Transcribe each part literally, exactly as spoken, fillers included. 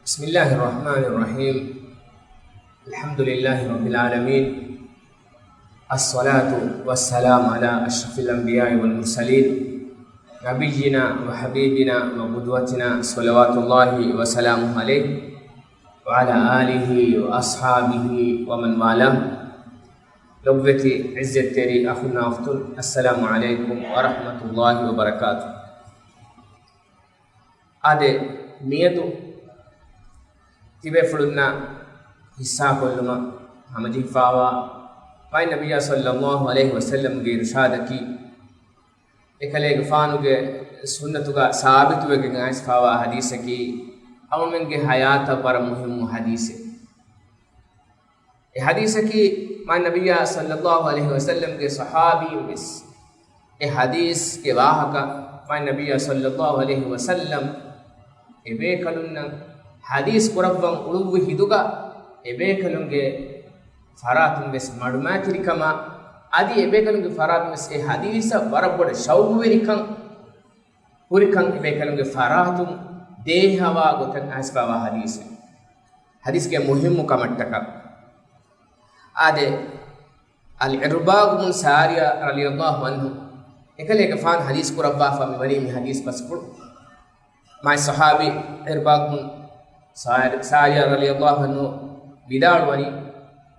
بسم الله الرحمن الرحيم. الحمد لله رب العالمين. الصلاة والسلام على أشرف الأنبياء والمرسلين، نبينا وحبيبنا وقدوتنا صلوات الله وسلامه عليه وعلى آله وأصحابه ومن والاه. ލޮބުވެތި ޢިއްޒަތްތެރި އަޚުންނާ އުޚްތުން، السلام عليكم ورحمة الله وبركاته. އާދެ، މިއަދު ތިބޭފުޅުންނާ ޙިއްޞާކޮށްލުމަށް ހަމަޖެހިފާވާ މާތް ނަބިއްޔާ ޞައްލައްލާހު ޢަލައިހި ވަސައްލަމްގެ އިރުޝާދަކީ، އެކަލޭގެފާނުގެ ސުންނަތުގަ ސާބިތުވެގެން އައިސްފާވާ ޙަދީޘަކީ، އަޅުމެންގެ ޙަޔާތަށް ވަރަށް މުހިއްމު ޙަދީޘެއް. އެ ޙަދީޘަކީ މާތް ނަބިއްޔާ ޞައްލައްލާހު ޢަލައިހި ވަސައްލަމްގެ ޞަޙާބީން ވެސް އެ ޙަދީޘްގެ ވާހަކަ މާތް ނަބިއްޔާ ޞައްލައްލާހު ޢަލައިހި ވަސައްލަމް އެބޭކަލުންނަށް ޙަދީޘް ކުރައްވަން އުޅުއްވި ހިނދުގަ އެބޭކަލުންގެ ފަރާތުން ވެސް މަޑުމައިތިރިކަމާ، އަދި އެބޭކަލުންގެ ފަރާތުން ވެސް އެ ޙަދީޘަށް ވަރަށް ބޮޑަށް ޝައުޤުވެރިކަން ހުރިކަން އެބޭކަލުންގެ ފަރާތުން ދޭހަވާ ގޮތަށް އައިސްފާވާ ޙަދީޘެއް. ޙަދީޘްގެ މުހިއްމު ކަމަށްޓަކާ. އާދެ، އަލް ޢިރްބާޟު ބުން ސާރިޔާ ރަޟިޔައްލާހު ޢަންހު އެކަލޭގެފާނު ޙަދީޘް ކުރައްވާފަ މިވަނީ މި ޙަދީޘް ބަސްފުޅު. މާތް ޞަޙާބީ ޢިރްބާޟު ބުން ސާރި-، ސާރިޔާ ރަޟިޔައްލާހު ޢަންހު ވިދާޅުވަނީ،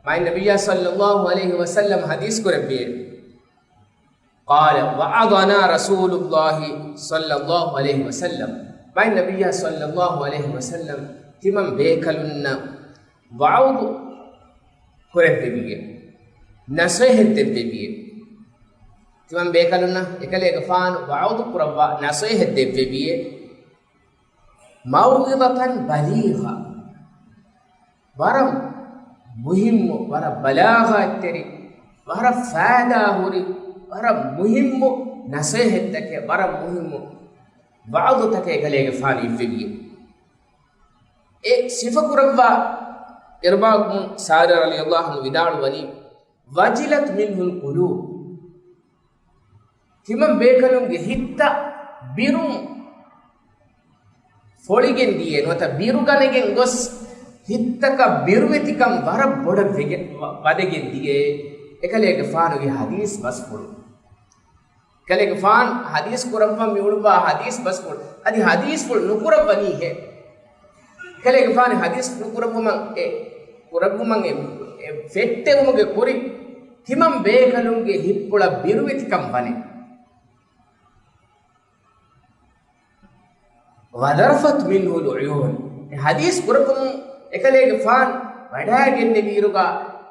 މާތް ނަބިއްޔާ ޞައްލައްލާހު ޢަލައިހި ވަސައްލަމް ޙަދީޘް ކުރެއްވިއޭ. قال: وعظنا رسول الله صلى الله عليه وسلم. މާތް ނަބިއްޔާ ޞައްލައްލާހު ޢަލައިހި ވަސައްލަމް ތިމަން ބޭކަލުންނަށް ވަޢުޡު ކުރެއްވެވިއޭ. ނަޞޭޙަތް ދެއްވެވިއޭ. ތިމަން ބޭކަލުންނަށް އެކަލޭގެފާނު ވަޢުޡު ކުރައްވާ ނަޞޭޙަތް ދެއްވެވިއޭ. مَوْعِظَةً بَلِيغَةً. ވަރަށް މުހިއްމު، ވަރަށް ބަލާޣާތްތެރި، ވަރަށް ފައިދާ ހުރި، ވަރަށް މުހިއްމު ނަޞޭޙަތްތަކެއް، ވަރަށް މުހިއްމު ވަޢުޡުތަކެއް އެކަލޭގެފާނު އިއްވެވިއޭ. އެ ސިފަކުރައްވާ ޢިރްބާޟު ބުން ސާރިޔާ ރަޟިޔައްލާހު ޢަންހު ވިދާޅުވަނީ، وَجِلَتْ مِنْهُ الْقُلُوبُ. ތިމަން ބޭކަލުންގެ ހިތްތައް ބިރުން ފޮޅިގެން ދިޔައޭ، ނުވަތަ ބިރުގަނެގެން ގޮސް ހިތްތަކަށް ބިރުވެތިކަން ވަރަށް ބޮޑަށް ވެގެ-، ވަ-، ވަދެގެން ދިޔައޭ. އެކަލޭގެފާނުގެ ޙަދީޘް ބަސްފުޅު. އެކަލޭގެފާނު ޙަދީޘް ކުރައްވަން މި އުޅުއްވާ ޙަދީޘް ބަސްފުޅު. އަދި ޙަދީޘްފުޅު ނުކުރައްވަނީހޭ. އެކަލޭގެފާނު ޙަދީޘް ނުކުރައްވުމަށް އެ، ކުރައްވުމަށް އެ، އެ ފެއްޓެވުމުގެ ކުރިން ތިމަން ބޭކަލުންގެ ހިތްޕުޅަށް ބިރުވެތިކަން ވަނެ. وَذَرَفَتْ مِنْهُ الْعُيُونُ. އެ ޙަދީޘް ކުރައްވަމުން އެކަލޭގެފާނު ވަޑައިގެންނެވިއިރުގަ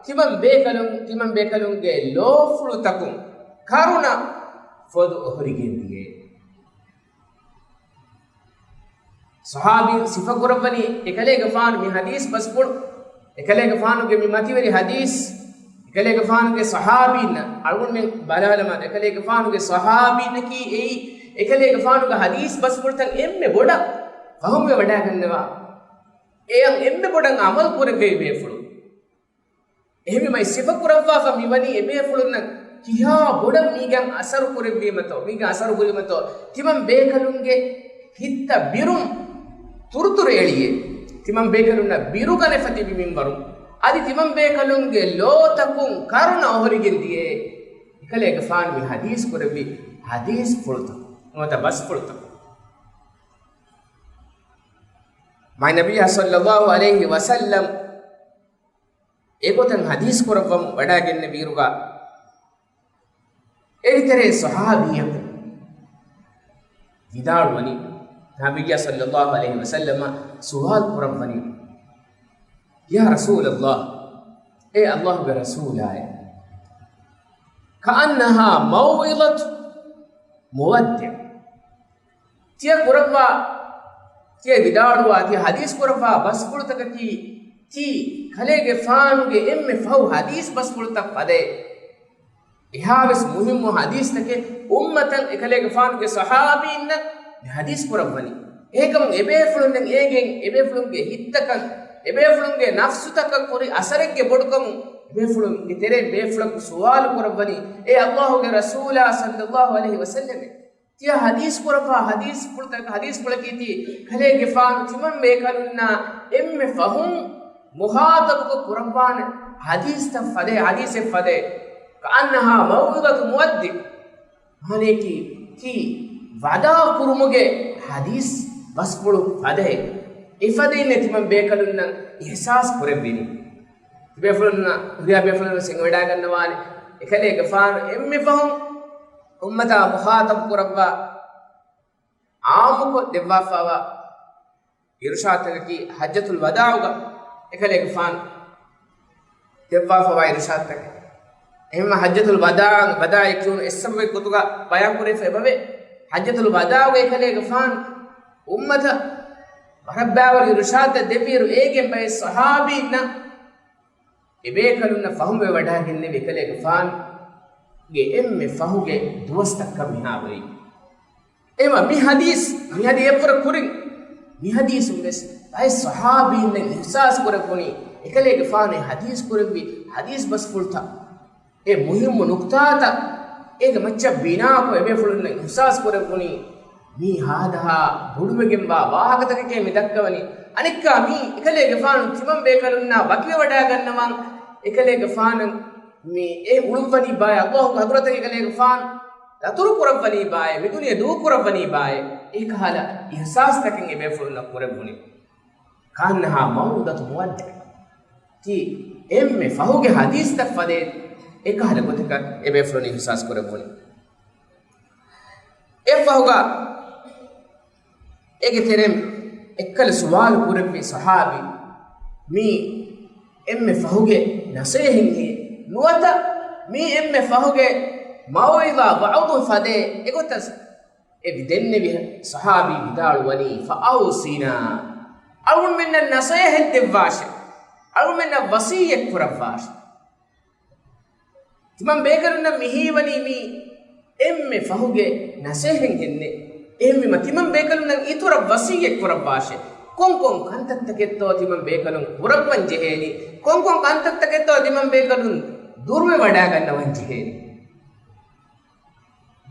ތިމަން ބޭކަލުން، ތިމަން ބޭކަލުންގެ ލޯފުޅުތަކުން ކަރުނަ ފޮދު އޮހޮރިގެން ދިޔައޭ. ޞަޙާބީން ސިފަކުރައްވަނީ އެކަލޭގެފާނު މި ޙަދީޘް ބަސްފުޅު، އެކަލޭގެފާނުގެ މި މަތިވެރި ޙަދީޘް، އެކަލޭގެފާނުގެ ޞަޙާބީންނަށް އަޅުގަނޑުމެން ބަލާލަމާ، އެކަލޭގެފާނުގެ ޞަޙާބީންނަކީ އެއީ، އެކަލޭގެފާނުގެ ޙަދީޘް ބަސްފުޅުތައް އެންމެ ބޮޑަށް ފަހުމްވެ ވަޑައިގަންނަވާ، އެއަށް އެންމެ ބޮޑަށް ޢަމަލު ކުރެއްވި ބޭފުޅުން. އެހެންވީމަ ސިފަކުރައްވާފަ މިވަނީ އެބޭފުޅުންނަށް ކިހާ ބޮޑަށް މީގެ އަސަރު ކުރެއްވީމަތޯ، މީގެ އަސަރު ހުރީމަތޯ، ތިމަން ބޭކަލުންގެ ހިތްތައް ބިރުން ތުރުތުރު އެޅިއޭ. ތިމަން ބޭކަލުންނަށް ބިރުގަނެފަ ތިބި މިންވަރު. އަދި ތިމަން ބޭކަލުންގެ ލޯތަކުން ކަރުނަ އޮހޮރިގެން ދިޔައޭ. އެކަލޭގެފާނު މި ޙަދީޘް ކުރެއްވި ޙަދީޘްފުޅުތަކުން، ނުވަތަ ބަސްފުޅުތަކުން. މާތް ނަބިއްޔާ ޞައްލައްލާހު ޢަލައިހި ވަސައްލަމް އެގޮތަށް ޙަދީޘް ކުރައްވަމުން ވަޑައިގެންނެވިއިރުގަ، އެއްތެރޭ ޞަޙާބީއަކު ވިދާޅުވަނީ، ނަބިއްޔާ ޞައްލައްލާހު ޢަލައިހި ވަސައްލަމަށް ސުވާލު ކުރައްވަނީ، يا رسول الله، އޭ ﷲ ގެ ރަސޫލާއޭ، كأنها موعظة مودع. ތިޔަ ކުރައްވާ، ތިޔަ ވިދާޅުވާ، ތިޔަ ޙަދީޘް ކުރައްވާ ބަސްފުޅުތަކަކީ، ތީ ކަލޭގެފާނުގެ އެންމެ ފަހު ޙަދީޘް ބަސްފުޅުތައް ފަދައޭ. އެހާވެސް މުހިއްމު ޙަދީޘްތަކެއް އުއްމަތަށް އެކަލޭގެފާނުގެ ޞަޙާބީންނަށް މި ޙަދީޘް ކުރައްވަނީ. އެހެންކަމުން އެބޭފުޅުންނަށް އޭގެން އެބޭފުޅުންގެ ހިތްތަކަށް، އެބޭފުޅުންގެ ނަފްސުތަކަށް ކުރި އަސަރެއްގެ ބޮޑުކަމުން އެބޭފުޅުންގެ ތެރެއިން ބޭފުޅަކު ސުވާލު ކުރައްވަނީ، އޭ ﷲ ގެ ރަސޫލާ ޞައްލައްލާހު ޢަލައިހި ވަސައްލަމެ، ތިޔަ ހަދީސް ކުރައްވާ ހަދީސް ފުޅުތަކަށް، ހަދީސް ފުޅަކީ ތީ ކަލޭގެފާނު ތިމަން ބޭކަލުންނާ އެންމެ ފަހުން މުޚާޠަބުކޮށް ކުރައްވާނެ ހަދީސްތައް ފަދައިން، ހަދީސެއް ފަދައިން. كأنها موعظة مودع. މާނަޔަކީ ތީ ވަދާ ކުރުމުގެ ހަދީސް ބަސްފުޅު ފަދައިން. އެފަދައިން ތިމަން ބޭކަލުންނަށް އިޙްސާސް ކުރެއްވިނީ. ތިބޭފުޅުންނަށް، ހުރިހާ ބޭފުޅުން ވެސް އެނގިވަޑައިގަންނަވާނެ. އެކަލޭގެފާނު އެންމެ ފަހުން އުއްމަތާ މުޚާޠަބު ކުރައްވާ އާއްމުކޮށް ދެއްވާފައިވާ އިރުޝާދުތަކަކީ ޙައްޖަތުލް ވަދާޢުގަ އެކަލޭގެފާނު ދެއްވާފައިވާ އިރުޝާދުތަކެއް. އެހެންވެ ޙައްޖަތުލް ވަދާޢު، ވަދާޢީ ކިޔުނު އެއް ސަބަބެއް ގޮތުގަ ބަޔާން ކުރެވިފަ އެބަވޭ. ޙައްޖަތުލް ވަދާޢުގަ އެކަލޭގެފާނު އުއްމަތަށް ވަރަށް ބައިވަރު އިރުޝާދުތައް ދެއްވިއިރު، އޭގެން ބައެއް ޞަޙާބީންނަށް އެބޭކަލުންނަށް ފަހުމެވެވަޑައިގެންނެވި އެކަލޭގެފާނުގެ އެންމެ ފަހުގެ ދުވަސްތައް މިހާރު އޮތް. އެހެންވީމަ މި ޙަދީޘް، މި ޙަދީޘް އެއްވަރަށް ކުރިން، މި ޙަދީޘުން ވެސް ބައެއް ޞަޙާބީންނަށް އިޙްސާސް ކުރެއްވުނީ، އެކަލޭގެފާނު ޙަދީޘް ކުރެއްވި ޙަދީޘް ބަސްފުޅުތައް، އެ މުހިއްމު ނުކުތާތައް އޭގެ މައްޗަށް ބިނާކޮށް، އެބޭފުޅުންނަށް އިޙްސާސް ކުރެއްވުނީ، މީ ހާދަހާ ބޮޑުވެގެންވާ ވާހަކަތަކެކޭ މި ދައްކަވަނީ. އަނެއްކާ މީ އެކަލޭގެފާނު ތިމަން ބޭކަލުންނާ ވަކިވެވަޑައިގަންނަވާން، އެކަލޭގެފާނު މި އެ އުޅުއްވަނީ ބާއޭ، ﷲ ގެ ޙަޟްރަތަށް އެކަލޭގެފާނު ދަތުރު ކުރައްވަނީ ބާއޭ، މި ދުނިޔެ ދޫކުރައްވަނީ ބާއޭ، އެކަހަލަ އިޙްސާސްތަކެއް އެބޭފުޅުންނަށް ކުރެއްވުނީ. كأنها موعظة مودع. ތީ އެންމެ ފަހުގެ ޙަދީޘްތައް ފަދައިން އެކަހަލަ ގޮތަކަށް އެބޭފުޅުން އިޙްސާސް ކުރެއްވުނީ. އެއްފަހުގަ އޭގެ ތެރެއިން އެއްކަލަ ސުވާލު ކުރެއްވި ޞަޙާބީ، މީ އެންމެ ފަހުގެ ނަޞޭޙަތް ހޭ، ނުވަތަ މީ އެންމެ ފަހުގެ މައުޢިޒާ ވަޢުޡު ފަދައޭ؟ އެގޮތަށް އެ ދެންނެވި ޞަޙާބީ ވިދާޅުވަނީ، فأوصنا، އަޅުގަނޑުމެންނަށް ނަޞޭޙަތް ދެއްވާށޭ، އަޅުގަނޑުމެންނަށް ވަޞިއްޔަތް ކުރައްވާށޭ. ތިމަން ބޭކަލުންނަށް މިހީވަނީ މީ އެންމެ ފަހުގެ ނަޞޭޙަތް ހެންނޭ. އެހެންވީމަ ތިމަން ބޭކަލުންނަށް އިތުރަށް ވަޞިއްޔަތް ކުރައްވާށޭ. ކޮންކޮން ކަންތައްތަކެއްތޯ ތިމަން ބޭކަލުން ކުރައްވަން ޖެހޭނީ؟ ކޮންކޮން ކަންތައްތަކެއްތޯ ތިމަން ބޭކަލުން ދުރުވެވަޑައިގަންނަވަން ޖެހޭނީ؟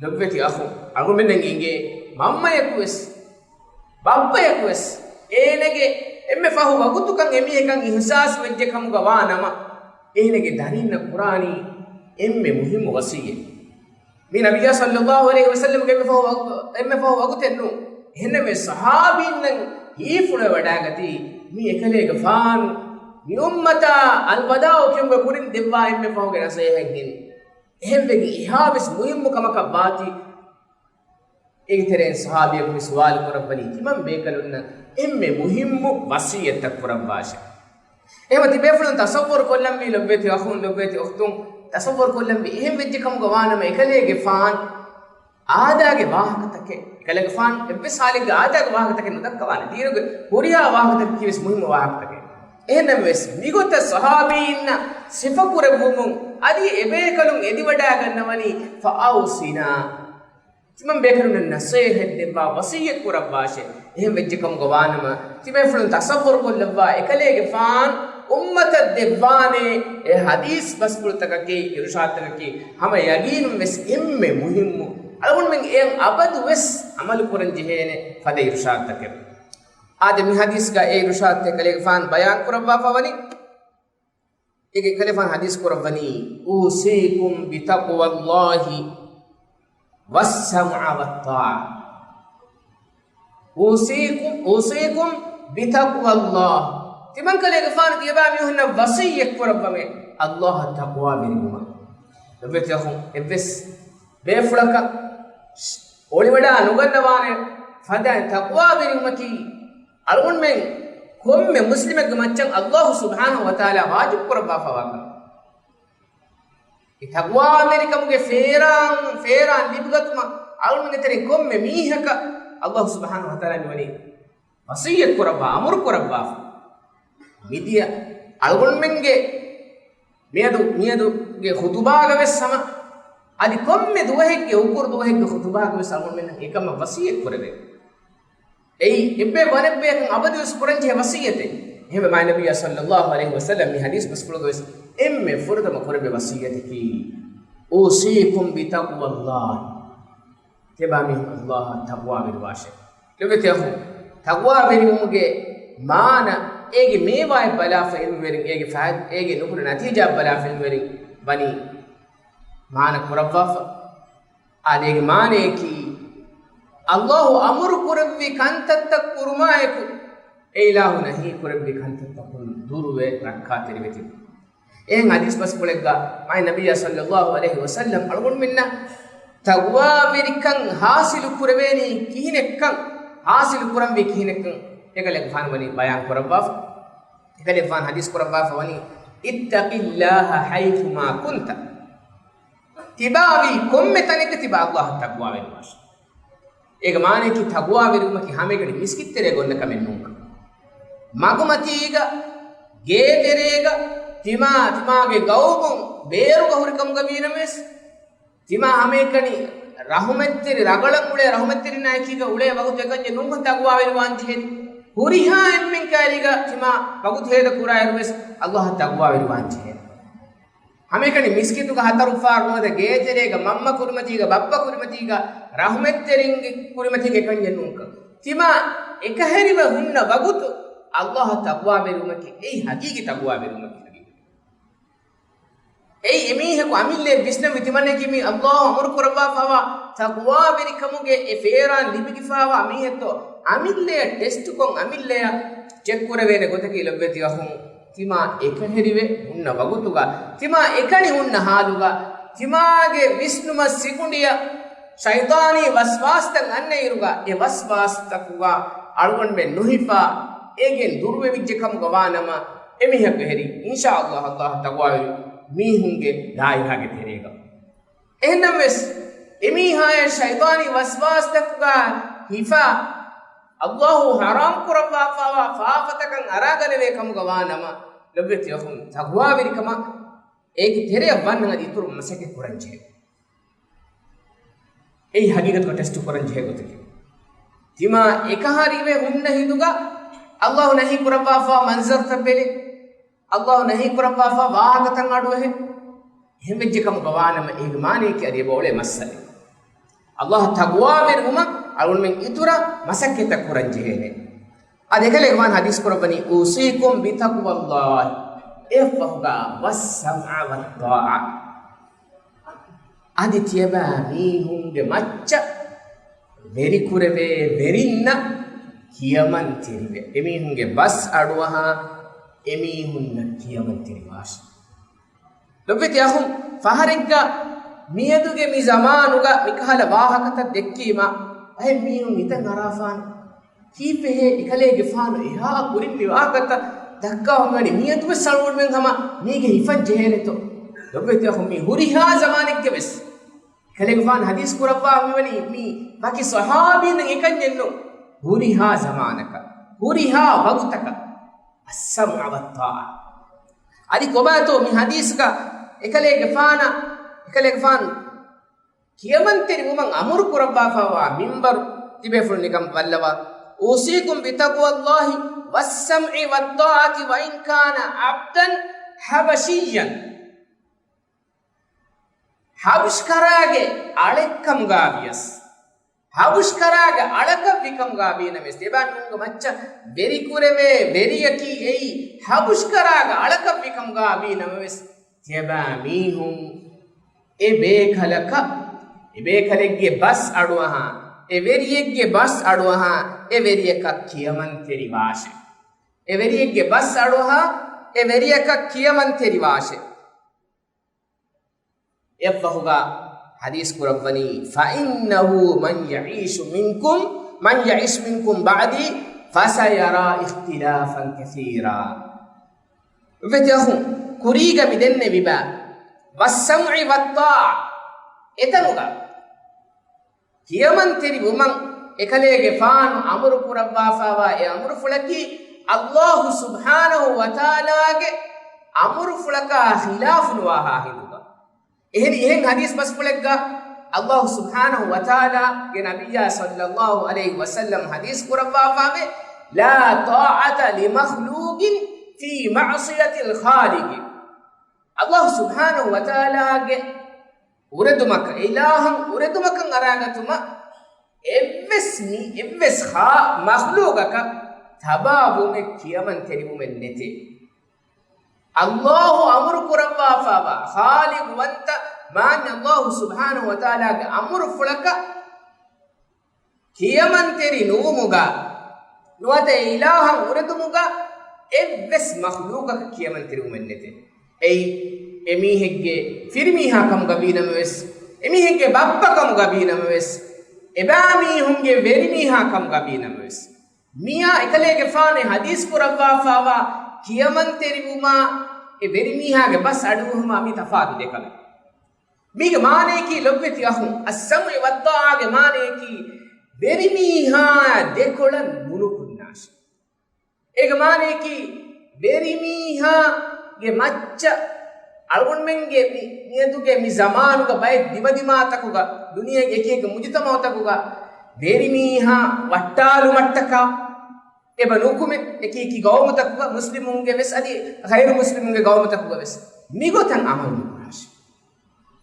ލޮބުވެތި އަޚުން، އަޅުގަނޑުމެންނަށް އެނގޭ މަންމަޔަކު ވެސް، ބައްޕަޔަކު ވެސް، އޭނަގެ އެންމެ ފަހު ވަގުތުކަން އެމީހަކަށް އިޙްސާސް ވެއްޖެ ކަމުގަ ވާ ނަމަ، އޭނަގެ ދަރިންނަށް ކުރާނީ އެންމެ މުހިއްމު ވަޞިއްޔަތް. މީ ނަބިއްޔާ ޞައްލައްލާހު ޢަލައިހި ވަސައްލަމްގެ އެންމެ ފަހު ވަގު-، އެންމެ ފަހު ވަގުތެއް ނޫން. އެހެންނަމަވެސް ޞަޙާބީންނަށް ހީފުޅުވެ ވަޑައިގަތީ، މީ އެކަލޭގެފާނު މި އުއްމަތާ އަލްވަދާޢު ކިޔުމުގެ ކުރިން ދެއްވާ އެންމެ ފަހުގެ ނަޞޭޙަތް ހެން. އެހެންވެގެން އެހާވެސް މުހިއްމު ކަމަކަށް ވާތީ، އޭގެ ތެރެއިން ޞަޙާބީއަކު މި ސުވާލު ކުރައްވަނީ، ތިމަން ބޭކަލުންނަށް އެންމެ މުހިއްމު ވަޞިއްޔަތްތައް ކުރައްވާށޭ. އެހެންވީމަ ތިބޭފުޅުން ތަޞައްވަރު ކޮށްލަންވީ، ލޮބުވެތި އަޚުން، ލޮބުވެތި އުޚްތުން، ތަޞައްވަރު ކޮށްލަންވީ އެހެން ވެއްޖެ ކަމުގަ ވާނަމަ، އެކަލޭގެފާނު އާދާގެ ވާހަކަތަކެއް، އެކަލޭގެފާނު އެއްވެސް ޙާލެއްގަ އާދާގެ ވާހަކަތަކެއް ނުދައްކަވާނެ. ދީނުގެ ހުރިހާ ވާހަކަތަކަކީ ވެސް މުހިއްމު ވާހަކަތަކެއް. އެހެންނަމަވެސް، މިގޮތަށް ޞަޙާބީންނަށް ސިފަކުރެއްވުމުން އަދި އެބޭކަލުން އެދިވަޑައިގަންނަވަނީ، فأوصنا. ތިމަން ބޭކަލުންނަށް ނަޞޭޙަތް ދެއްވާ، ވަޞިއްޔަތް ކުރައްވާށޭ. އެހެން ވެއްޖެ ކަމުގަ ވާނަމަ، ތިބޭފުޅުން ތަޞައްވަރު ކޮށްލައްވާ، އެކަލޭގެފާނު އުއްމަތަށް ދެއްވާނޭ އެ ޙަދީޘް ބަސްފުޅުތަކަކީ، އިރުޝާދުތަކަކީ، ހަމަ ޔަގީނުން ވެސް އެންމެ މުހިއްމު، އަޅުގަނޑުމެން އެއަށް އަބަދު ވެސް ޢަމަލު ކުރަން ޖެހޭނެ ފަދަ އިރުޝާދުތަކެއް. އާދެ، މި ޙަދީޘްގަ އެ އިރުޝާދުތައް އެކަލޭގެފާނު ބަޔާން ކުރައްވާފަ ވަނީ. އޭގެ އެކަލޭގެފާނު ޙަދީޘް ކުރައްވަނީ، أوصيكم بتقوى الله والسمع والطاعة. أوصيكم، أوصيكم بتقوى الله. ތިމަން ކަލޭގެފާނު ތިޔަބައިމީހުންނަށް ވަޞިއްޔަތް ކުރައްވަމޭ، ﷲ އަށް ތަޤްވާވެރިވުމަށް. ލޮބުވެތި އަޚުން، އެއްވެސް ބޭފުޅަކަށް އޮޅިވަޑައި ނުގަންނަވާނެ ފަދައިން ތަޤްވާވެރިވުމަކީ، އަޅުގަނޑުމެން ކޮންމެ މުސްލިމެއްގެ މައްޗަށް ﷲ ސުބްޙާނަހޫ ވަތަޢާލާ ވާޖިބު ކުރައްވާފަވާ ކަމެއް. އެ ތަޤްވާވެރިކަމުގެ ފޭރާން، ފޭރާން ލިބިގަތުމަށް އަޅުގަނޑުގެ ތެރެއިން ކޮންމެ މީހަކަށް ﷲ ސުބްޙާނަހޫ ވަތަޢާލާ މިވަނީ ވަޞިއްޔަތް ކުރައްވާ، އަމުރު ކުރައްވާފަ. މިދިޔަ އަޅުގަނޑުމެންގެ މިއަދު، މިއަދުގެ ޚުޠުބާގަ ވެސް ހަމަ އަދި ކޮންމެ ދުވަހެއްގެ އުކުރު ދުވަހެއްގެ ޚުޠުބާގަ ވެސް އަޅުގަނޑުމެންނަށް އެކަމަށް ވަޞިއްޔަތް ކުރެވޭ. އެއީ އެއްބަޔަކު އަނެއްބަޔަކަށް އަބަދުވެސް ކުރަންޖެހޭ ވަޞިއްޔަތެއް. އެހެންވެ މާތް ނަބިއްޔާ ޞައްލައްލާހު ޢަލައިހި ވަސައްލަމް މި ޙަދީޘް ބަސްފުޅުގަ ވެސް އެންމެ ފުރަތަމަ ކުރެއްވި ވަޞިއްޔަތަކީ، أوصيكم بتقوى الله. ތިބާ މީހުން ﷲ އަށް ތަޤްވާވެރިވާށޭ. ލޮބުވެތި އަޚުން، ތަޤްވާވެރިވުމުގެ މާނަ، އޭގެ މޭވާއަށް ބަލާފައި އިންވެރިން، އޭގެ ފައި-، އޭގެ ނުކުރާ ނަތީޖާއަށް ބަލާފައި އިންވެރިން ވަނީ މާނަ ކުރައްވާފަ. އާދެ، އޭގެ މާނަޔަކީ، ﷲ އަމުރު ކުރެއްވި ކަންތައްތައް ކުރުމާއެކު، އެ އިލާހު ނަހީ ކުރެއްވި ކަންތައްތަކުން ދުރުވެ ރައްކާތެރިވެ ތިބުން. އެހެން ޙަދީޘް ބަސްފުޅެއްގަ މާތް ނަބިއްޔާ ޞައްލައްލާހު ޢަލައިހި ވަސައްލަމް އަޅުގަނޑުމެންނަށް ތަޤްވާވެރިކަން ޙާޞިލު ކުރެވޭނީ ކިހިނެއްކަން، ޙާޞިލު ކުރަންވީ ކިހިނެއްކަން އެކަލޭގެފާނު ވަނީ ބަޔާން ކުރައްވާފަ. އެކަލޭގެފާނު ޙަދީޘް ކުރައްވާފަ ވަނީ، اتق الله حيثما كنت. ތިބާވީ ކޮންމެ ތަނެއްގަ ތިބާ ﷲ އަށް ތަޤްވާވެރިވާށޭ. އޭގެ މާނަޔަކީ ތަޤްވާވެރިވުމަކީ ހަމައެކަނި މިސްކިތްތެރޭގަ އޮންނަ ކަމެއް ނޫންކަން. މަގުމަތީގަ، ގޭތެރޭގަ، ތިމާ، ތިމާގެ ގައުމުން ބޭރުގަ ހުރިކަމުގަ ވީނަމަވެސް، ތިމާ ހަމައެކަނި ރަޙުމަތްތެރި ރަގަޅަށް އުޅޭ ރަޙުމަތްތެރިންނާ އެކީގަ އުޅޭ ވަގުތު އެކަންޏެއް ނޫންކަން ތަޤްވާވެރިވާން ޖެހޭނީ. ހުރިހާ އެންމެން ކައިރީގަ ތިމާ ވަގުތު ހޭދަ ކުރާއިރުވެސް ﷲ އަށް ތަޤްވާވެރިވާން ޖެހޭނެ. ހަމައެކަނި މިސްކިތުގަ ހަތަރު ފާރު ނުވަތަ ގޭތެރޭގަ މަންމަ ކުރިމަތީގަ ބައްޕަ ކުރިމަތީގަ ރަޙުމަތްތެރިންގެ ކުރިމަތީގަ އެކަންޏެއް ނޫންކަން. ތިމާ އެކަހެރިވެ ހުންނަ ވަގުތު ﷲ އަށް ތަޤްވާވެރިވުމަކީ އެއީ ޙަޤީޤީ ތަޤްވާވެރިވުމަކީ ޙަޤީޤީ. އެއީ އެމީހަކު އަމިއްލައަށް ވިސްނަންވީ ތިމަންނައަކީ މި ﷲ އަމުރު ކުރައްވާފައިވާ ތަޤްވާވެރިކަމުގެ އެ ފޭރާން ލިބިގެފައިވާ މީހެއްތޯ އަމިއްލައަށް ޓެސްޓުކޮށް އަމިއްލައަށް ޗެކް ކުރެވޭނެ ގޮތަކީ ލޮބުވެތި އަޚުން. ތިމާ އެކަހެރިވެ ހުންނަ ވަގުތުގަ، ތިމާ އެކަނި ހުންނަ ޙާލުގަ، ތިމާގެ ވިސްނުމަށް ސިކުނޑިއަށް ޝައިޠާނީ ވަސްވާސްތައް އަންނައިރުގަ، އެ ވަސްވާސްތަކުގަ އަޅުގަނޑުމެން ނުހިފާ، އޭގެން ދުރުވެވިއްޖެ ކަމުގަ ވާނަމަ، އެމީހަކު އެހެރީ، އިންޝާﷲ، ﷲ އަށް ތަޤްވާވެރި މީހުންގެ ދާއިރާގެ ތެރޭގަ. އެހެންނަމަވެސް، އެމީހާޔަށް ޝައިޠާނީ ވަސްވާސްތަކުގަ ހިފާ، ﷲ ޙަރާމް ކުރައްވާފައިވާ ފާފަތަކަށް އަރާގަނެވޭ ކަމުގަ ވާނަމަ، ލޮބުވެތި އަޚުން، ތަޤްވާވެރިކަމަށް އޭގެ ތެރެއަށް ވަންނަން އަދި އިތުރު މަސައްކަތް ކުރަން ޖެހޭ. އެއީ ޙަޤީޤަތުގަ ޓެސްޓު ކުރަން ޖެހޭ ގޮތަކީ. ތިމާ އެކަހެރިވެ ހުންނަ ހިނދުގަ ﷲ ނަހީ ކުރައްވާފައިވާ މަންޒަރުތައް ބެލެ، ﷲ ނަހީ ކުރައްވާފައިވާ ވާހަކަތައް އަޑުއެހެ. އެހެން ވެއްޖެ ކަމުގަ ވާނަމަ އޭގެ މާނަޔަކީ އަދި އެބަ އުޅޭ މައްސަލައެއް. ﷲ އަށް ތަޤްވާވެރިވުމަށް އަޅުގަނޑުމެން އިތުރަށް މަސައްކަތްތައް ކުރަން ޖެހޭނެ. އަދި އެކަލޭގެފާނު ޙަދީޘް ކުރައްވަނީ، أوصيكم بتقوى الله، އެއަށްފަހުގަ والسمع والطاعة. އަދި ތިޔަބައިމީހުންގެ މައްޗަށް ވެރިކުރެވޭ ވެރިންނަށް ކިޔަމަންތެރިވެ، އެމީހުންގެ ބަސް އަޑުއަހާ އެމީހުންނަށް ކިޔަމަންތެރިވާށި. ލޮބުވެތި އަޚުން، ފަހަރެއްގަ މިއަދުގެ މި ޒަމާނުގަ މިކަހަލަ ވާހަކަތައް ދެއްކީމަ، އަހެން މީހުން ހިތަށް އަރާފާނެ. ކީއްވެހޭ އެކަލޭގެފާނު އެހާ ކުރިން މި ވާހަކަތައް ދައްކާ ހޮނގަނީ؟ މިއަދުވެސް އަޅުގަނޑުމެން ހަމަ މީގެ ހިފަން ޖެހޭނެތޯ؟ ލޮބުވެތި އަޚުން، މީ ހުރިހާ ޒަމާނެއްގެ ވެސް އެކަލޭގެފާނު ޙަދީޘް ކުރައްވާ މިވަނީ މީ ވަކި ޞަޙާބީންނަށް އެކަންޏެއް ނޫން. ހުރިހާ ޒަމާނަކަށް، ހުރިހާ ވަގުތަކަށް، السمع والطاعة. އަދި ކޮބާތޯ މި ޙަދީޘްގަ އެކަލޭގެފާނަށް، އެކަލޭގެފާނު ކިޔަމަންތެރިވުމަށް އަމުރު ކުރައްވާފައިވާ މިންބަރު ތިބޭފުޅުން ނިކަން ބައްލަވާ، أوصيكم بتقوى الله والسمع والطاعة وإن كان عبدا حبشيا. ޙަބަޝްކަރާގެ އަޅެއްކަމުގަ ވިޔަސް، ޙަބަޝްކަރާގެ އަޅަކަށް ވިކަމުގަ ވީނަމަވެސް، ތިޔަބައިމީހުންގެ މައްޗަށް ވެރިކުރެވޭ ވެރިޔަކީ އެއީ ޙަބަޝްކަރާގެ އަޅަކަށް ވިކަމުގަ ވީނަމަވެސް، ތިޔަބައިމީހުން އެ ބޭކަލަކަށް، އެ ބޭކަލެއްގެ ބަސް އަޑުއަހާ، އެ ވެރިއެއްގެ ބަސް އަޑުއަހާ، އެ ވެރިޔަކަށް ކިޔަމަންތެރިވާށެ. އެ ވެރިއެއްގެ ބަސް އަޑުއަހާ، އެ ވެރިޔަކަށް ކިޔަމަންތެރިވާށެ. އެއަށްފަހުގަ ޙަދީޘް ކުރައްވަނީ، فإنه من يعش منكم، من يعش منكم بعدي فسيرى اختلافا كثيرا. ލޮބުވެތި އަޚުން، ކުރީގަ މި ދެންނެވި ބައި، والسمع والطاعة، އެތަނުގަ ކިޔަމަންތެރިވުމަށް އެކަލޭގެފާނު އަމުރު ކުރައްވާފައިވާ އެ އަމުރުފުޅަކީ، ﷲ ސުބްޙާނަހޫ ވަތަޢާލާގެ އަމުރުފުޅަކާ ޚިލާފުނުވާހާ ހިނދުގަ. އެހެނި އެހެން ޙަދީޘް ބަސްފުޅެއްގަ ﷲ ސުބްޙާނަހޫ ވަތަޢާލާގެ ނަބިއްޔާ ޞައްލައްލާހު ޢަލައިހި ވަސައްލަމް ޙަދީޘް ކުރައްވާފައިވޭ، لا طاعة لمخلوق في معصية الخالق. ﷲ ސުބްޙާނަހޫ ވަތަޢާލާގެ އުރެދުމަކަށް، އިލާހަށް އުރެދުމަކަށް އަރާގަތުމަށް މި އެއްވެސް ހާ މަޚްލޫގަކަށް ތަބާވުމެއް ކިޔަމަންތެރިވުމެއް ނެތޭ. އައްލާހު އަމުރު ކުރައްވާފާވާ ޚާލިޤުވަންތަ މާން އައްލާހު ސުބްޙާނަހު ވަތަޢާލާގެ އަމުރުފުޅަކަށް ކިޔަމަންތެރި ނުވުމުގަ ނުވަތަ އެ އިލާހަށް އުރެދުމުގަ އެއްވެސް މަޚްލޫގަކަށް ކިޔަމަންތެރިވުމެއް ނެތޭ. އެއީ، އެމީހެއްގެ ފިރިމީހާ ކަމުގަ ވީނަމަވެސް، އެމީހެއްގެ ބައްޕަ ކަމުގަ ވީނަމަވެސް، އެބައިމީހުންގެ ވެރިމީހާ ކަމުގަ ވީނަމަވެސް، މިޔާ އެކަލޭގެފާނެ ޙަދީޘް ކުރައްވާފާވާ ކިޔަމަންތެރިވުމާ އެ ވެރިމީހާގެ ބަސް އަޑުއެހުމާ މި ތަފާތު ދެކަމެއް. މީގެ މާނަޔަކީ ލޮބްވެތި އަޚުން، އައްސަމްޢި ވައްޠާޢާގެ މާނަޔަކީ ވެރިމީހާ ދެކޮޅަށް ނުނުކުންނާށޭ. އޭގެ މާނަޔަކީ ވެރިމީހާގެ މައްޗަށް އަޅުގަނޑުމެންގެ މި، މިއަދުގެ މި ޒަމާނުގަ ބައެއް ދިމަދިމާތަކުގަ، ދުނިޔޭގެ އެކިއެކި މުޖުތަމަޢުތަކުގަ ވެރިމީހާ ވައްޓާލުމަށްޓަކާ އެބަ ނުކުމެ، އެކިއެކި ގައުމުތަކުގަ މުސްލިމުންގެ ވެސް އަދި ޣައިރު މުސްލިމުންގެ ގައުމުތަކުގަ ވެސް މިގޮތަށް ޢަމަލު ނުކުރާށޭ.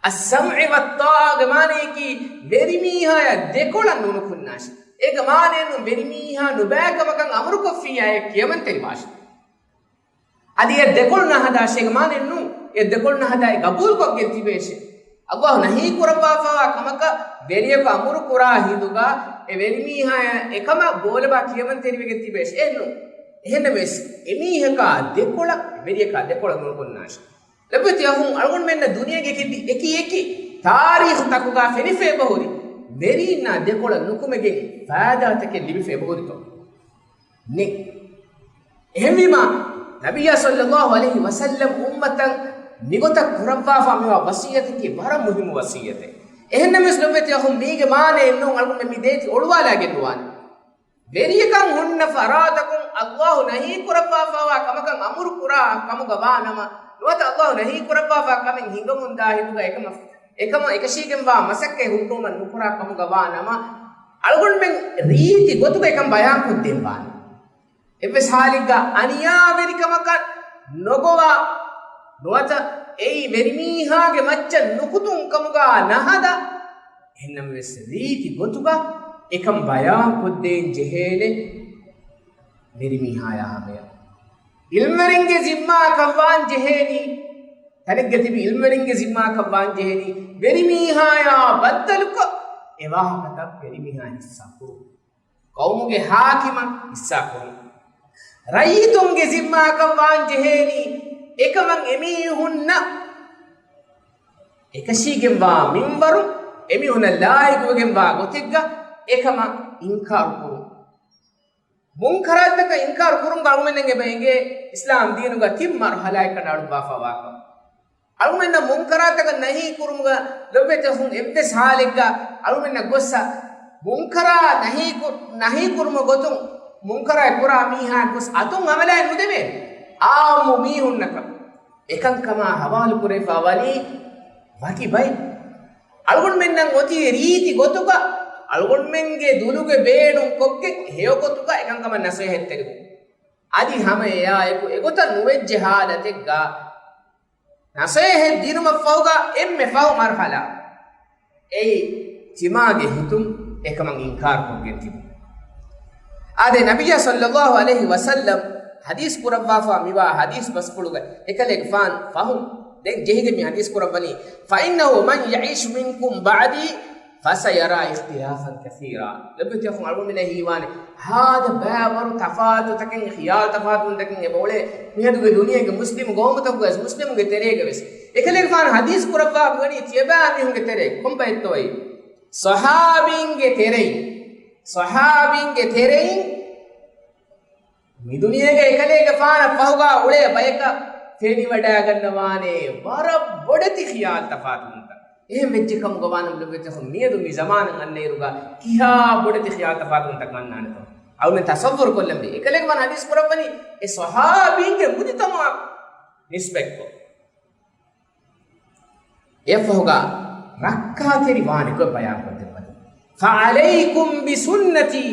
އައްސަމްޢި ވައްޠާޢާގެ މާނަޔަކީ ވެރިމީހާޔާ ދެކޮޅަށް ނުނުކުންނާށޭ. އޭގެ މާނައެއްނު ވެރިމީހާ ނުބައިކަމަކަށް އަމުރުކޮށްފިއްޔާ އެ ކިޔަމަންތެރިވާށޭ. އަދި އެ ދެކޮޅު ނަހަދާށޭ. އޭގެ މާނައެއްނު އެ ދެކޮޅު ނަހަދާ އެ ގަބޫލުކޮށްގެން ތިބޭށޭ. އައްލާހު ނަހީ ކުރައްވާފާވާ ކަމަކަށް ވެރިޔަކު އަމުރު ކުރާ ހިނދުގަ އެ ވެރިމީހާޔާ އެކަމަށް ބޯލަބާ ކިޔަމަންތެރިވެގެން ތިބޭށޭ. އެހެންނު، އެހެންނަމަވެސް އެމީހަކާ ދެކޮޅަށް، ވެރިޔަކާ ދެކޮޅަށް ނުނުކުންނާށޭ. ލޮބުވެތި އަޚުން، އަޅުގަނޑުމެންނަށް ދުނިޔޭގެ އެކި އެކި ތާރީޚުތަކުގަ ފެނިފަ އެބަހުރި، ވެރީންނާ ދެކޮޅަށް ނުކުމެގެން ފައިދާތަކެއް ލިބިފަ އެބަހުރިތޯ؟ ނެތް. އެހެންވީމާ، ނަބިއްޔާ ޞައްލައްލާހު ޢަލައިހި ވަސައްލަމް އުއްމަތަށް މިގޮތަށް ކުރައްވާފަ މިވާ ވަޞިއްޔަތަކީ ވަރަށް މުހިއްމު ވަޞިއްޔަތެއް. އެހެންނަމަވެސް ލޮބުވެތި އަޚުން، މީގެ މާނައެއްނޫން އަޅުގަނޑުމެން މި ދޭތި އޮޅުވާލާގެން ނުވާނެ. ވެރިޔަކަށް ހުންނަ ފަރާތަކުން އައްލާހު ނަހީ ކުރައްވާފާވާ ކަމަކަށް އަމުރު ކުރާ ކަމުގަ ވާ ނަމަ، ނުވަތަ އައްލާހު ނަހީ ކުރައްވާފާ ކަމެއް ހިނގަމުންދާ ހިނދުގަ އެކަމަށް، އެކަމަށް އެކަށީގެންވާ މަސައްކަތް ހުއްޓުވުމަށް ނުކުރާ ކަމުގަ ވާ ނަމަ، އަޅުގަނޑުމެން ރީތި ގޮތުގަ އެކަން ބަޔާންކޮށްދޭން ވާނެ. އެއްވެސް ހާލެއްގަ އަނިޔާވެރިކަމަކަށް ނޮގޮވާ، ނުވަތަ އެއީ ވެރިމީހާގެ މައްޗަށް ނުކުތުން ކަމުގަ ނަހަދާ، އެހެންނަމަވެސް ރީތި ގޮތުގަ އެކަން ބަޔާން ކޮށްދޭން ޖެހޭނެ ވެރިމީހާޔާ ހަމަޔަށް. އިލްމްވެރިންގެ ޒިންމާއަކަށް ވާން ޖެހޭނީ، ތަނެއްގަ ތިބި އިލްމްވެރިންގެ ޒިންމާއަކަށް ވާން ޖެހޭނީ، ވެރިމީހާޔާ ބައްދަލުކޮށް، އެ ވާހަކަތައް ވެރިމީހާ ހިއްސާ ކުރުން. ޤައުމުގެ ޙާކިމަށް ހިއްސާ ކުރުން. ރައްޔިތުންގެ ޒިންމާއަކަށް ވާން ޖެހޭނީ، އެކަމަށް އެމީހުންނަށް އެކަށީގެންވާ މިންވަރު، އެމީހުންނަށް ލާއިގުވެގެންވާ ގޮތެއްގަ އެކަމަށް އިންކާރު ކުރުން. މުންކަރާތްތަކަށް އިންކާރު ކުރުމުގަ އަޅުގަނޑުމެންނަށް އެބަ އެނގޭ އިސްލާމް ދީނުގަ ތިން މަރުޙަލާއެއްގަ އަޅުއްވާފަ ވާކަން. އަޅުގަނޑުމެންނަށް މުންކަރާތަކަށް ނަހީ ކުރުމުގަ ލޮބުވެތި އަޚުން އެއްވެސް ހާލެއްގަ އަޅުގަނޑުމެންނަށް ގޮއްސަ މުންކަރާ ނަހީ ކު-، ނަހީ ކުރުމުގެ ގޮތުން މުންކަރާތް ކުރާ މީހާ ގޮސް އަތުން އަމަލާތް ނުދެވޭ. އާއްމު މީހުންނަކަށް އެކަންކަމާ ހަވާލު ކުރެވިފަ ވަނީ ވަކި ބައެއް. އަޅުގަނޑުމެންނަށް އޮތީ ރީތި ގޮތުގަ އަޅުގަނޑުމެންގެ ދުލުގެ ބޭނުން ކޮށްގެން ހެޔޮ ގޮތުގަ އެކަންކަމަށް ނަސޭހަތްތެރިވުން. އަދި ހަމަ އެއާއެކު އެގޮތަށް ނުވެއްޖެ ހާލަތެއްގަ ނަސޭހަތް ދިނުމަށްފަހުގަ އެންމެ ފަހު މަރުޙަލާ އެއީ ތިމާގެ ހިތުން އެކަމަށް އިންކާރުކޮށްގެން ތިބުން. އާދެ، ނަބިއްޔާ ޞައްލައްލާހު ޢަލައިހި ވަސައްލަމް ޙަދީޘް ކުރައްވާފާ މިވާ ޙަދީޘް ބަސްފުޅުގަ އެކަލޭގެފާނު ފަހުން ދެން ޖެހިގެން މި ޙަދީޘް ކުރައްވަނީ، فإنه من يعش منكم بعدي فسيرى اختلافا كثيرا. ލޮބުވެތި އަޚުން، އަޅުގަނޑުމެންނަށް ހީވާނެ ހާދަ ބައިވަރު ތަފާތުތަކެއް، ޚިޔާލު ތަފާތުވުންތަކެއް އެބައުޅޭ މިއަދުގެ ދުނިޔޭގެ މުސްލިމް ގައުމުތަކުގަވެސް މުސްލިމުންގެ ތެރޭގަވެސް. އެކަލޭގެފާނު ޙަދީޘް ކުރައްވާ މިވަނީ ތިޔަބައިމީހުންގެ ތެރޭ ކޮންބައެއްތޯއޭ؟ ޞަޙާބީންގެ ތެރެއިން، ޞަޙާބީންގެ ތެރެއިން މި ދުނިޔޭގަ އެކަލޭގެފާނަށް ފަހުގަ އުޅޭ ބަޔަކަށް ފެނިވަޑައިގަންނަވާނެ ވަރަށް ބޮޑެތި ޚިޔާލު ތަފާތުވުންތައް. އެހެން ވެއްޖެ ކަމުގަ ވާނަމަ ލޮބުވެތި އަޚުން، މިއަދު މި ޒަމާނަށް އަންނައިރުގަ ކިހާ ބޮޑެތި ޚިޔާލު ތަފާތުވުންތަކަށް އަންނާނެތޯ؟ އަޅުމެން ތަޞައްވުރު ކޮށްލަންވީ. އެކަލޭގެފާނު ޙަދީޘް ކުރައްވަނީ އެ ޞަޙާބީންގެ މުޖުތަމަޢަށް ނިސްބަތްކޮށް. އެއަށްފަހުގަ ރައްކާތެރި ވާނެ ގޮތް ބަޔާންކޮށްދެއްވަނީ. فعليكم بسنتي،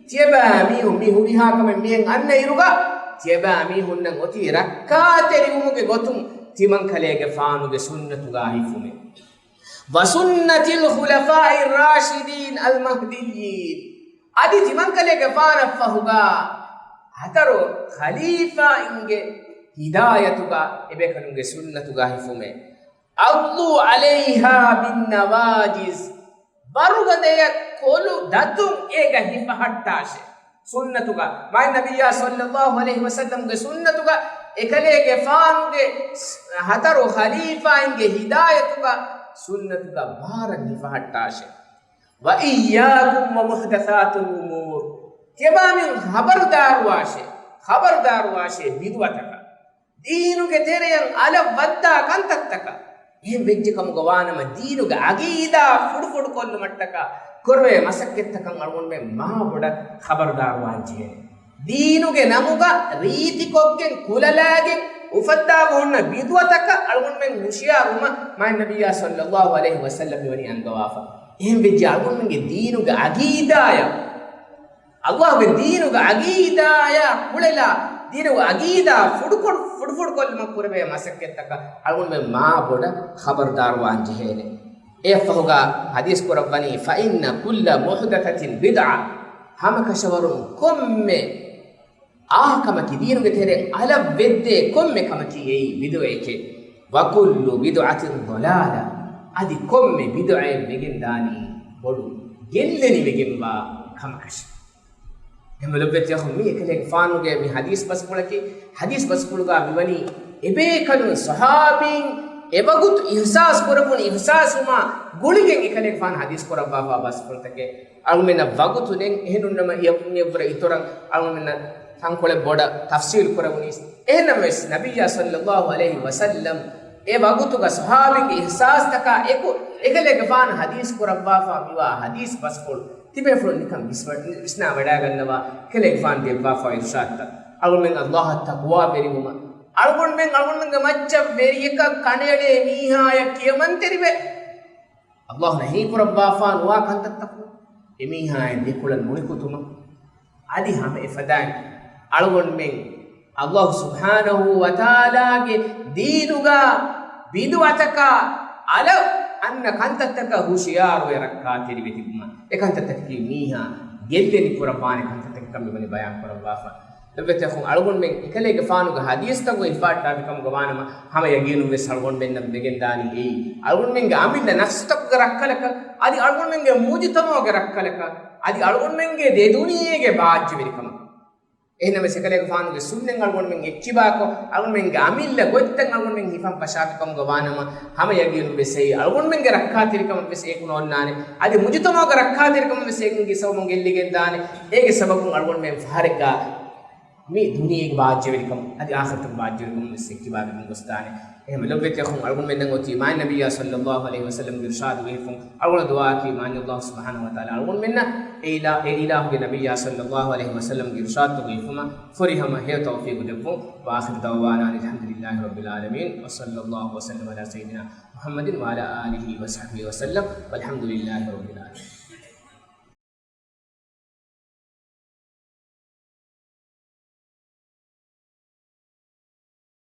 ތިޔަބައިމީހުން މި ހުރިހާ ކަމެއް މިހެން އަންނައިރުގަ، ތިޔަބައިމީހުންނަށް އޮތީ ރައްކާތެރިވުމުގެ ގޮތުން ތިމަންކަލޭގެފާނުގެ ސުންނަތުގަ ހިފުމެއް. وسنة الخلفاء الراشدين المهديين. އަދި ތިމަންކަލޭގެފާނަށްފަހުގަ ހަތަރު ޚަލީފާއިންގެ ހިދާޔަތުގަ އެބޭކަލުންގެ ސުންނަތުގަ ހިފުމެއް. عضوا عليها بالنواجذ. ވަރުގަދަޔަށް ކޮލު ދަތުން އޭގަ ހިފަހައްޓާށޭ. ސުންނަތުގަ، މާތް ނަބިއްޔާ ޞައްލައްލާހު ޢަލައިހި ވަސައްލަމްގެ ސުންނަތުގަ، އެކަލޭގެފާނުގެ ހަތަރު ޚަލީފާއިންގެ ހިދާޔަތުގަ، ސުންނަތުގަ ބާރަށް ހިފަހައްޓާށޭ. وإياكم ومحدثات الأمور. ތިޔަބާމީހުން ޚަބަރުދާރުވާށޭ، ޚަބަރުދާރުވާށޭ ބިދުޢަތަކަށް. ދީނުގެ ތެރެއަށް އަލަށް ވައްދާ ކަންތައްތަކަށް. އެހެން ވެއްޖެ ކަމުގަ ވާނަމަ، ދީނުގެ އަގީދާ ފުޑުފުޑު ކޮށްލުމަށްޓަކާ ކުރެވޭ މަސައްކަތްތަކަށް އަޅުގަނޑުމެން މާ ބޮޑަށް ޚަބަރުދާރުވާން ޖެހޭ. ދީނުގެ ނަމުގަ ރީތިކޮށްގެން ކުލަލާގެން އުފައްދާ ހުންނަ ބިދުޢަތަކަށް އަޅުގަނޑުމެން ހުޝިޔާރުވުމަށް މާތް ނަބިއްޔާ ޞައްލައްލާހު ޢަލައިހި ވަސައްލަމް މިވަނީ އަންގަވާފަ. އެހެން ވެއްޖެ އަޅުގަނޑުމެންގެ ދީނުގެ އަގީދާޔަށް، ﷲގެ ދީނުގެ އަގީދާޔާ ކުޅެލާ، ދީނުގެ އަގީދާ ފުޑުކޮށް، ފުޑުފުޑުކޮށްލުމަށް ކުރެވޭ މަސައްކަތްތަކަށް އަޅުގަނޑުމެން މާ ބޮޑަށް ޚަބަރުދާރުވާން ޖެހޭނެ. އެއަށްފަހުގަ ޙަދީޘް ކުރައްވަނީ، فإن كل محدثة بدعة. ހަމަކަށަވަރުން ކޮންމެ އާ ކަމަކީ، ދީނުގެ ތެރެއިން އަލަށް ވެއްދޭ ކޮންމެ ކަމަކީ އެއީ ބިދުޢައެކޭ. وكل بدعة ضلالة. އަދި ކޮންމެ ބިދުޢައެއް ވެގެންދާނީ ބޮޑު ގެއްލެނިވެގެންވާ ކަމަކަށެ. އެހެންވެ ލޮބުވެތި އަޚުން، މީ އެކަލޭގެފާނުގެ މި ޙަދީޘް ބަސްފުޅަކީ، ޙަދީޘް ބަސްފުޅުގަ މިވަނީ އެބޭކަލުން ޞަޙާބީން އެވަގުތު އިޙްސާސް ކުރެވުނު އިޙްސާސްވުމާ ގުޅިގެން އެކަލޭގެފާނު ޙަދީޘް ކުރައްވާފާ ބަސްފުޅުތަކެއް. އަޅުމެންނަށް ވަގުތު ނެތް، އެހެނުންނަމަ މިއަށްވުރެ އިތުރަށް އަޅުމެންނަށް ތަންކޮޅެއް ބޮޑަށް ތަފްޞީލު ކުރެވުނީސް. އެހެންނަމަވެސް، ނަބިއްޔާ ޞައްލައްލާހު ޢަލައިހި ވަސައްލަމް އެ ވަގުތުގަ ޞަޙާބީންގެ އިޙްސާސްތަކާ އެކު، އެކަލޭގެފާނު ޙަދީޘް ކުރައްވާފާ މިވާ ޙަދީޘް ބަސްފުޅު ތިބޭފުޅުން ނިކަން ވިސްނާ ވަޑައިގަންނަވާ، އެކަލޭގެފާނު ދެއްވާފާ އިރުޝާދުތައް. އަޅުމެން ﷲ އަށް ތަޤްވާވެރިވުމަށް، އަޅުގަނޑުމެން އަޅުގަނޑުމެންގެ މައްޗަށް ވެރިޔަކަށް ކަނޑައެޅޭ މީހާޔަށް ކިޔަމަންތެރިވެ، ﷲ ނަހީ ކުރައްވާފާ ނުވާ ކަންތައްތަކުން އެމީހާއަށް ދެކޮޅަށް ނުނިކުތުމަށް. އަދި ހަމަ އެފަދައިން އަޅުގަނޑުމެން ﷲ ސުބްޙާނަހޫ ވަތަޢާލާގެ ދީނުގަ ބިދުޢަތަކާ އަލަށް އަންނަ ކަންތައްތަކަށް ހުޝިޔާރުވެ ރައްކާތެރިވެ ތިބުމަށް. އެ ކަންތައްތަކަކީ މީހާ ގެއްލެނި ކުރައްވާނެ ކަންތައްތަކަކަށް މިވަނީ ބަޔާން ކުރައްވާފަ. ލޮބުވެތި އަޚުން، އަޅުގަނޑުމެން އެކަލޭގެފާނުގެ ޙަދީޘްތަކުގައި ހިފަހައްޓާފި ކަމުގަ ވާނަމަ، ހަމަ ޔަގީނުން ވެސް އަޅުގަނޑުމެންނަށް ވެގެންދާނީ އެއީ، އަޅުގަނޑުމެންގެ އަމިއްލަ ނަފްސުތަކުގެ ރައްކަލަކަށް، އަދި އަޅުގަނޑުމެންގެ މުޖުތަމަޢުގެ ރައްކަލަކަށް، އަދި އަޅުގަނޑުމެންގެ ދެދުނިޔޭގެ ބާއްޖަވެރިކަމަށް. އެހެންނަމަވެސް، އެކަލޭގެފާނުގެ ސުންނަތް އަޅުގަނޑުމެން އެއްޗިބާކޮށް، އަޅުގަނޑުމެންގެ އަމިއްލަ ގޮތްތައް އަޅުގަނޑުމެން ހިފަން ފަށާފި ކަމުގަ ވާނަމަ، ހަމަ ޔަގީނުން ވެސް އެއީ، އަޅުގަނޑުމެންގެ ރައްކާތެރިކަމަށް ވެސް އެކު ނޯންނާނެ. އަދި މުޖުތަމަޢުގެ ރައްކާތެރިކަމަށް ވެސް އެކުގެ ސަބަބުން ގެއްލިގެން ދާނެ. އޭގެ ސަބަބުން އަޅުގަނޑުމެން ފަހަރެއްގަ މި ދުނިޔޭގެ ބާއްޖަވެރިކަމުން އަދި އާޚިރަތުގެ ބާއްޖަވެރިކަމުން ވެސް އެއްޗިބާވެގެން ގޮސްދާނެ. އެހެން ލޮބުވެތި އަޚުން، އަޅުގަނޑުމެންނަށް އޮތީ މާތް ނަބިއްޔާ ޞައްލައްލާހު ޢަލައިހި ވަސައްލަމްގެ އިރުޝާދުގެ ހިފުން. އަޅުގަނޑު ދުޢާއަކީ މާތް ﷲ ސުބްޙާނަހޫ ވަތަޢާލާ އަޅުގަނޑުމެންނަށް އެ އިލާ-، އެ އިލާހުގެ ނަބިއްޔާ ޞައްލައްލާހު ޢަލައިހި ވަސައްލަމްގެ އިރުޝާދުގެ ހިފުމަށް ފުރިހަމަ ހެޔޮ ތައުފީޤު ދެއްވުން. وآخر دعوانا أن الحمد لله رب العالمين وصلى الله وسلم على سيدنا محمد وعلى آله وصحبه وسلم والحمد لله رب العالمين.